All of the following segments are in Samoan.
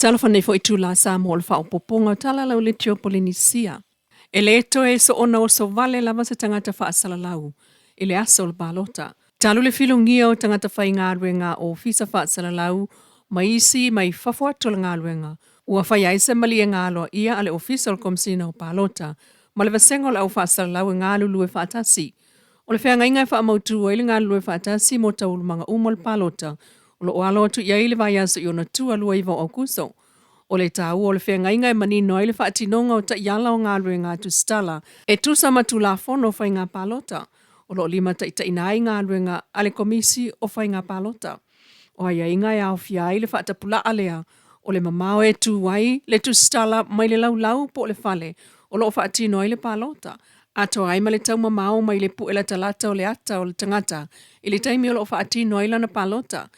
Talofa nei foi itulā Samoa o le faaopoopoga o Tala Lau Leitio Polenisia. E le toe soona oso vale lava se tagata faasalalau i le aso o le palota. Talu le filogia o tagata faigaluega ofisa faasalalau ma isi mai fafo atu o le galuega, ua faia ai se maliega aloaia a le Ofisa o le Komesina o Palota ma le Vasega o le Au Faasalalau e galulue faatasi. O le feagaiga e faamautu ai le galulue faatasi mo taualumaga uma o le palota o lo o alo atu i ai le vaiaso i ona tua 29 o Aokuso. O le taua o le feagaiga e manino ai le faatinoga o taiala o galuega a tusitala e tusa ma Tulafono o Faiga Palota o lo o limataitaiina ai galuega a le Komisi o Faiga Palota. O aiaiga e aofia ai le faatapulaa lea o le mamao e tu ai le tusitala mai le laulau po o le fale o lo o faatino ai le palota, atoa ai ma le taumamao mai le pue latalata o le ata o le tagata i le taimi o lo o faatino ai lana palota.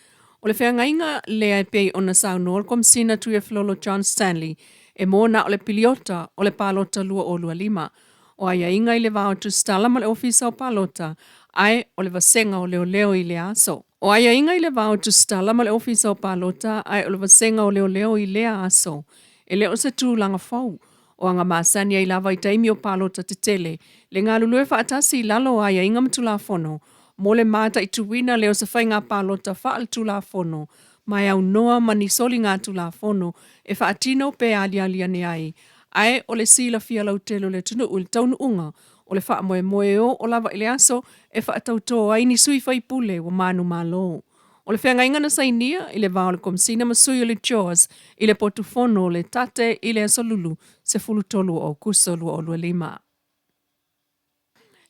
O le feagaiga lea e pei ona saunoa le Komesina Tuiafelolo John Stanley e mo na o le piliota o le palota 2025. O aiaiga i le va o tusitala ma le Ofisa o Palota ae o le Vasega o Leoleo i lea aso. O aiaiga i le va o tusitala ma le Ofisa o Palota ae o le Vasega o Leoleo i lea aso. E le o se tulaga fou. O aga masani ai lava i taimi o palota tetele, le galulue faatasi i lalo o aiaiga ma Tulafono mo le mataituina lea o se faiga palota faaletulafono ma e aunoa ma ni soligatulafono e faatino pe aliali ane ai, ae o le silafia lautele o le atunuu i le taunuuga o le faamoemoe e oo lava i le aso e faatautō ai ni sui faipule ua manumalo. O le feagaiga na sainia i le va o le Komesina ma sui o le JAWS i le potufono o le Tate i le Aso Lulu 13 o Aokuso 2025.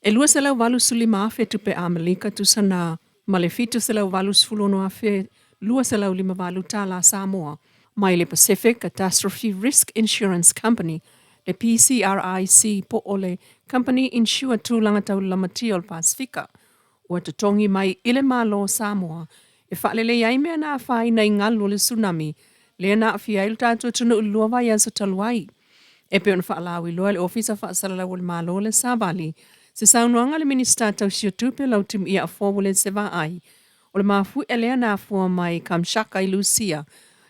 E 285,000 tupe Amelika tusa na ma le 786,258 tālā Samoa mai le Pacific Catastrophe Risk Insurance Company, le PCRIC po o le Company Insure Tulaga Tau Lamatia o le Pasefika, ua totogi mai i le Malo o Samoa e faalelei ai mea na afaina i galu o le tsunami lea na aafia ai lo tatou atunuu i le lua vaiaso talu ai. E pei ona faalauiloa e le Ofisa Faasalalau o le Malo le Savali, se saunoaga a le Minisita tausia tupe Lautimiia Afoa Uelese Vaai, o le mafuie lea na afua mai Kamshaka i Lusia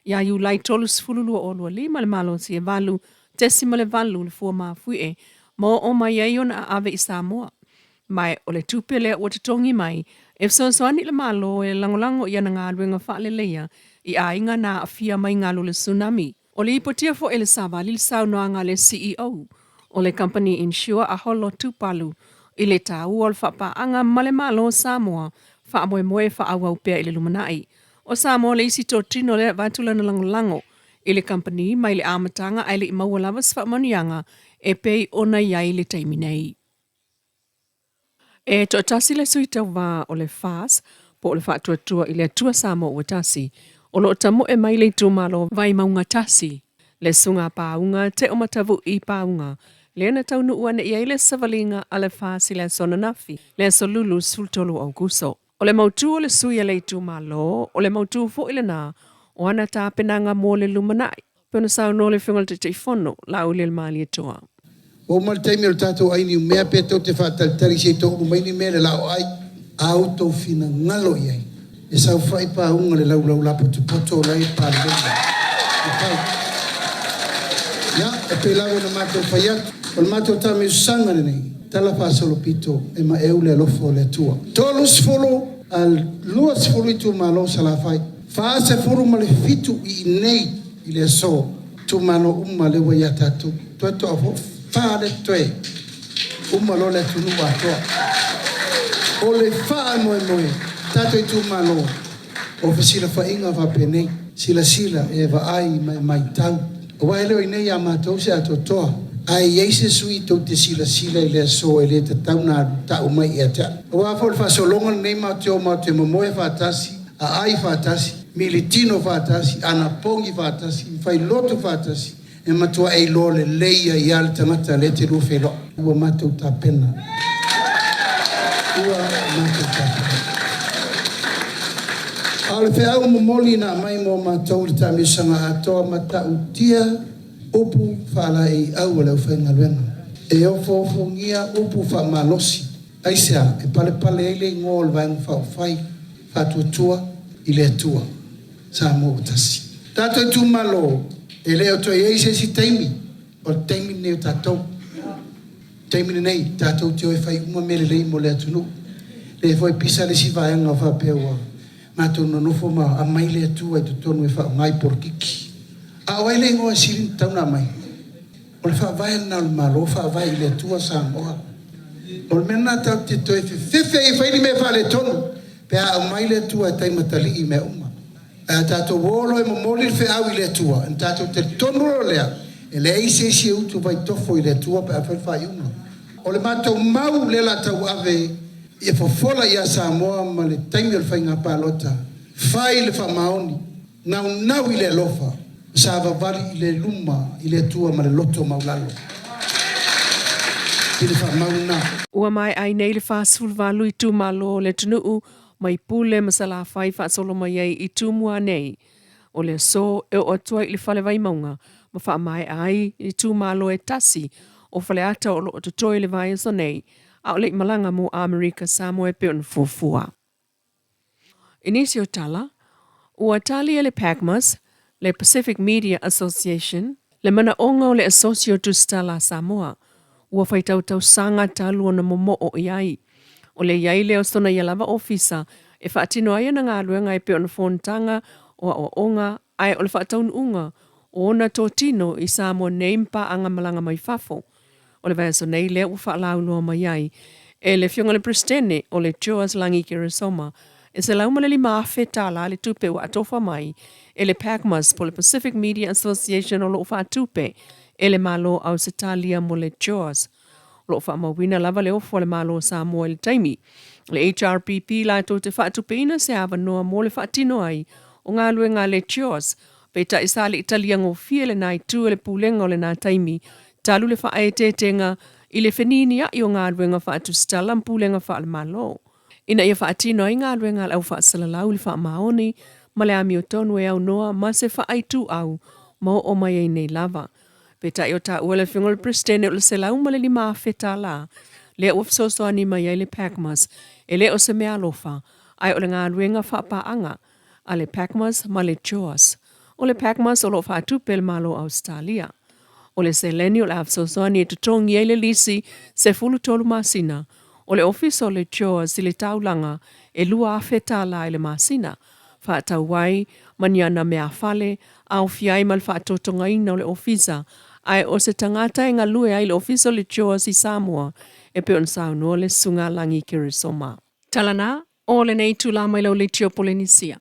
ia Iulai 30, 2025 le malosi e 8.8 le fua mafuie ma oo mai ai ona aave i Samoa. Ma o le tupe lea ua totogi mai e fesoasoani i le Malo e lagolago i ana galuega faaleleia i aiga na aafia mai galu o le tsunami. O lipotia foi e le Savali le saunoaga a le CEO o le kamupani insure a Holo Tupalu i le taua o le faapaaga ma le Malo o Samoa faamoemoe e faaauau pea i le lumanai. O Samoa le isi totino lea e avatu lana lagolago i le kamupani mai le amataga ae le i maua lava se faamanuiaga e pei ona i ai i le taimi nei. E toatasi le sui tauva o le FAS po o le Faatuatua i le Atua Samoa ua Tasi o lo o tamoe mai le itumalo Vaimauga Tasi, le Susuga Paauga Teomatavui Paauga lea na taunuu ane i ai le savaliga a le FAS i le aso ananafi, le aso Lulu 13 o Aokuso. O le mautu o le sui a le itumalo, o le mautu foi lena o ana tapenaga mo le lumanai. Pei ona saunoa le Afioga i le Taitaifono, Laaulialemalietoa. Ua uma le taimi o le tatou ai niumea pe tou te faatalitali se i tou ulu mai ni mea i le laoai a outou finagalo i ai. E saofai pauga le laulau lapotopoto o la e i le Palemene. E pau. Ia, e pei lava ona matou fai atu, o le matou taamilosaga lenei, tala faasolopito e maeu le alofa o le Atua. 30 a 20 itumalo o Salafai, 47 i inei i le aso, itumalo uma lea ua ia tatou. Toe toa fa lea totoe, uma loa le atunuu atoa. O le faamoemoe, tatou itumalo, o fesilafaiga faapenei, silasila e vaai ma e matau. Aua e le o i inei ia matou se atoatoa, ae i ai se sui tou te silasila i le aso e le tatau ona alu tau mai ia te au. Aua foi o le faasologa lenei matou te o matou te momoe faatasi, aai faatasi, militino faatasi, anapogi faatasi, fai lotu faatasi, e matua e iloa lelei ai lava le tagata lea e te lua feiloai. Ua matou tapena. Ua matou tapena. A o le feau momoli na aumai mo matou i le taamilosaga atoa matautia upu faalaeiau a le aufaigaluega. E ofoofogia upu faamalosi. Aisea? E palepale ai le igoa o le Vaega Faaupufai Faatuatua i le Atua. Samoa ua tasi. Tatou itumalo, e le o toe i ai se isi taimi, o le taimi lenei o tatou. Taimi lenei, tatou te o e fai uma mea lelei mo le atunuu. Lea foi e pisa le isi vaega faapea ua matou nonofo ma aumai le Atua i totonu e faaaoga i polokiki. A o ai le igoa e sili ona tatau ona aumai? O le faavae lena o le Malo, faavae i le Atua Samoa. O le mea lena tatou te toe fefefe ai e fai ni mea faaletonu pe a aumai le Atua e taimatalii i mea uma. Ae a tatou o loa e momoli le feau i le Atua, ona tatou talitonu loa lea, e leai se isi e utuvaitofo i le Atua pe a fai le faaiuga. O le matou mau lea o le a tauave ia fofola ia Samoa ma le taimi o le faiga palota, fai le faamaoni, naunau i le alofa, savavali i le luma i le Atua ma le loto maualalo i le faamau lena. Ua maea ai nei le 48 itumalo o le atunuu mai Pule ma Salafai faasolo mai ai i Tumua nei. O le aso e oo atu ai i le Fale Vaimauga ma faamaea ai itumalo e tasi o Faleata o lo o totoe i le vaiaso nei, a o le i malaga mo Amerika Samoa e pei ona fuafua. I nisi o tala, ua tali e le PACMAS, le Pacific Media Association, le manaoga o le Asosi o Tusitala a Samoa, ua faitau tausaga talu ona momoo i ai. O le i ai lea o sona ia lava ofisa e faatino ai ana galuega e pei ona fonotaga o aoaoga ae o le faataunuuga o ona totino i Samoa nei ma paaga malaga mai fafo. O le vaiaso nei lea ua faalauiloa mai ai e le Afioga i le Peresetene o le Joas Lagi Keresoma e $105,000 le tupe ua atofa mai e le PACMAS po o le Pacific Media Association o lo o faatupe e le Malo o Ausetalia mo le Joas. O lo o faamauina lava le ofo a le Malo o Samoa i le taimi o le HRPP latou te faatupeina se avanoa mo le faatino ai o galuega a le Joas. Peitai sa le i talia gofie lena itu e le Pulega o lena taimi talu le faaeteetega i le feninia'i o galuega faatusitala ma pulega faale-Malo ina ia faatino ai galuega a le au faasalalau i le faamaoni ma le amiotonu e aunoa ma se faaituau ma oo mai ai nei lava. Peitai o taua le Afioga i le Peresetene o le $105,000 lea ua fesoasoani mai ai le PACMAS e le o se meaalofa ae o le galuega faapaaga a le PACMAS ma le JOAS. O le PACMAS o lo o faatupe e le Malo o Ausetalia. O le seleni o le a fesoasoani e totogi ai le lisi 13 masina o le Ofisa o le JOAS i le taulaga e $2,000 i le masina, faatau ai ma ni ana meafale, aofia ai ma le faatotogaina o le ofisa, ae o se tagata e galue ai i le Ofisa o le JOAS i Samoa, e pei ona saunoa le Susuga Lagi Keresoma. Tala na, o lenei itula mai lau leitio Polenisia.